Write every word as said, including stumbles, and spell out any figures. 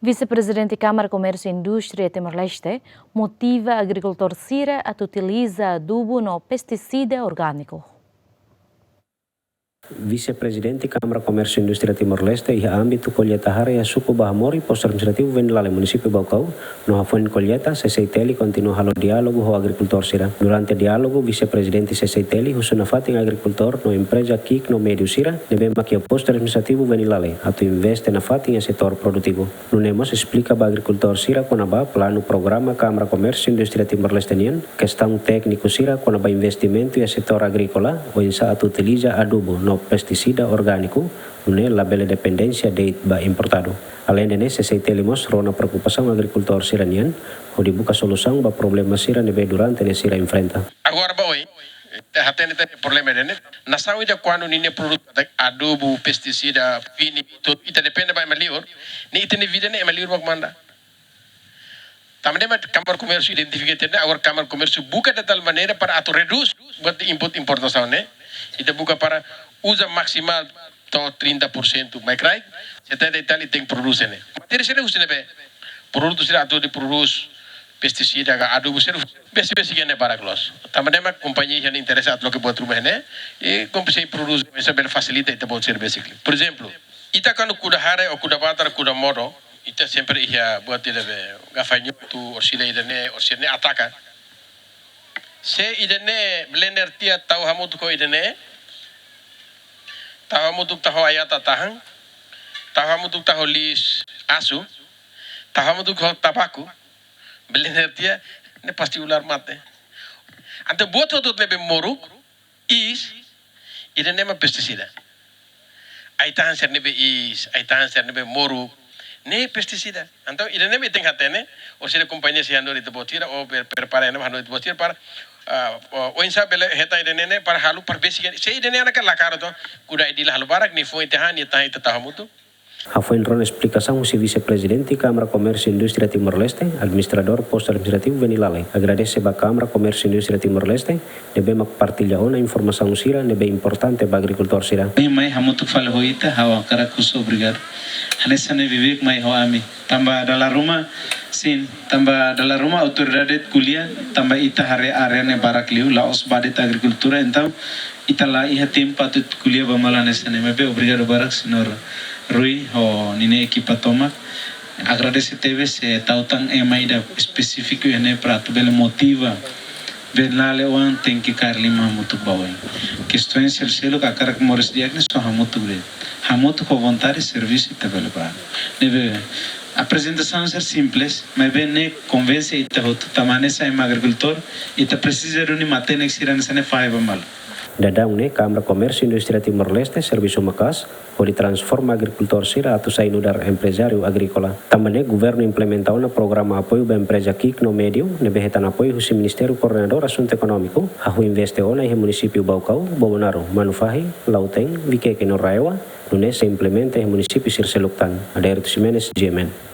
Vise-Prezidente Kámara Komérsiu Indústria Timor-Leste motiva agrikultór sira atu utiliza adubu no pestisida orgániku. Vise-Prezidente Kámara Komérsiu Indústria Timor-Leste iha ámbitu kolleita hare iha suku Bahamori, Postu Administrativu Venilale, Munisípiu Baucau, no hafoin kolleita, C C I T L kontinua halo diálogu ho agrikultór sira. Durante diálogu, Vise-Prezidente C C I T L husu nafatin agrikultór no empreza ki'ik no médiu sira ne'ebé mak iha Postu Administrativu Venilale atu investe nafatin iha setór produtivu. Nune'e mós esplika ba agrikultór sira kona-ba planu programa Kámara Komérsiu Indústria Timor-Leste nian, kestaun tékniku sira kona-ba investimentu iha setór agríkola, oinsá atu utiliza adubu no pestisida orgániku, nune'e labele dependénsia de'it ba importadu. Aleinde ne'e, C C I T L mós rona preokupasaun agrikultór sira nian, hodi buka solusaun ba problema sira ne'ebé durante ne'e sira enfrenta. Agora ba oin, ita hatene ita-nia problema ida-ne'e. Nasaun ida kuandu ninia produtu adubu, pestisida, fini, ita depende ba ema liur, ne'e ita-nia vida ne'e ema liur mak manda. Tanba ne'e mak Kámara Komérsiu identifika ita-nia, agora Kámara Komérsiu buka de tal maneira para atu redús buat input importasaun ne'e. Ita buka para uza maksimal to'o trinta por cento mai kraik, setenta e tal ita tenke prodús ne'e. Matéria sira husi ne'ebé? Produtu sira atu ita prodús, pestisida ka adubu sira, besik-besik ne'e barak loos. Tanba ne'e mak kompañia iha interese atu loke buat ruma ne'e, i kompanhia sei prodús, esa bele fasilita ita-boot sira besik. Por ezemplu, ita kuandu kuda hare ou kuda batar, kuda modo, ita sempre iha buat ida be gafañotu, orsida ida-ne'e, orsida ne'e ataka. Se ida-ne'e blender tiha tau hamutuk ho ida-ne'e, tau hamutuk tau ho aiata tahan, tau hamutuk tau ho liis asu, tau hamutuk ho tabaku, blender tiha, ne'e pasti ular mate. Entaun buat hotu-hotu ne'ebé moruk, iis, ida-ne'e mak pestisida. Ai-tahan sira ne'ebé iis, ai-tahan sira ne'ebé moruk, ne'e pestisida. Entaun ida-ne'e mak ita tenke hatene, orsida kompañia sei hanorin ita-boot sira, ou pre-, prepara ema hanorin ita-boot sira para, ah, o, oinsá bele hetan ida-ne'e ne'e para halo para besik. Se ida-ne'e ona ka la karu to, kuda ai-dila halo barak, nia foin ita han, nia tahan ita tau hamutuk. Hafoin rona esplikasaun husi Vise-Prezidente Kámara Komérsiu Indústria Timor-Leste, Administradór Postu Administrativu Venilale agradese ba Kámara Komérsiu Indústria Timor-Leste ne'ebé mak partilla ona informasaun sira ne'ebé importante ba agrikultór sira. Mai, mai hamutuk fali ho ita, ha'u hakarak husu obrigadu. Hanesan ne'e Vivek mai ho ami. Tanba dala ruma, sin, tanba dala ruma autoridade ko'alia, tanba ita haree área ne'e barak liu, la'ós ba de'it agrikultura, entaun ita la iha tempu atu ko'alia ba malu hanesan ne'e. Maibé obrigadu barak, señór Rui ho ninia ekipa tomak. Agradese tebes, eh, tau tan ema ida espesífiku iha ne'e para atu bele motiva Venilale oan tenke kaer liman hamutuk ba oin. Kestaun seluk-seluk hakarak moris di'ak ne'e só hamutuk de'it. Hamutuk ho vontade servisu ita bele bá. Ne'ebé aprezentasaun sira simples, maibé ne'e konvense ita hotu, tanba hanesan ema agrikultór, ita presiza duni matenek sira hanesan ne'e fahe ba malu. Daudaun ne'e, Kámara Komérsiu Indústria Timor-Leste servisu maka'as hodi transforma agrikultór sira atu sai nu'udar emprezáriu agríkola. Tanba ne'e, governu implementa ona programa apoiu ba empreza ki'ik no médiu ne'ebé hetan apoiu husi Ministériu Koordenadór Asuntu Ekonómiku, hahú investe ona iha munisípiu Baucau, Bobonaro, Manufahi, Lautém, Viqueque no RAEOA, nune'e sei implementa iha munisípiu sira seluk tan. Adérito Ximenes, G M N.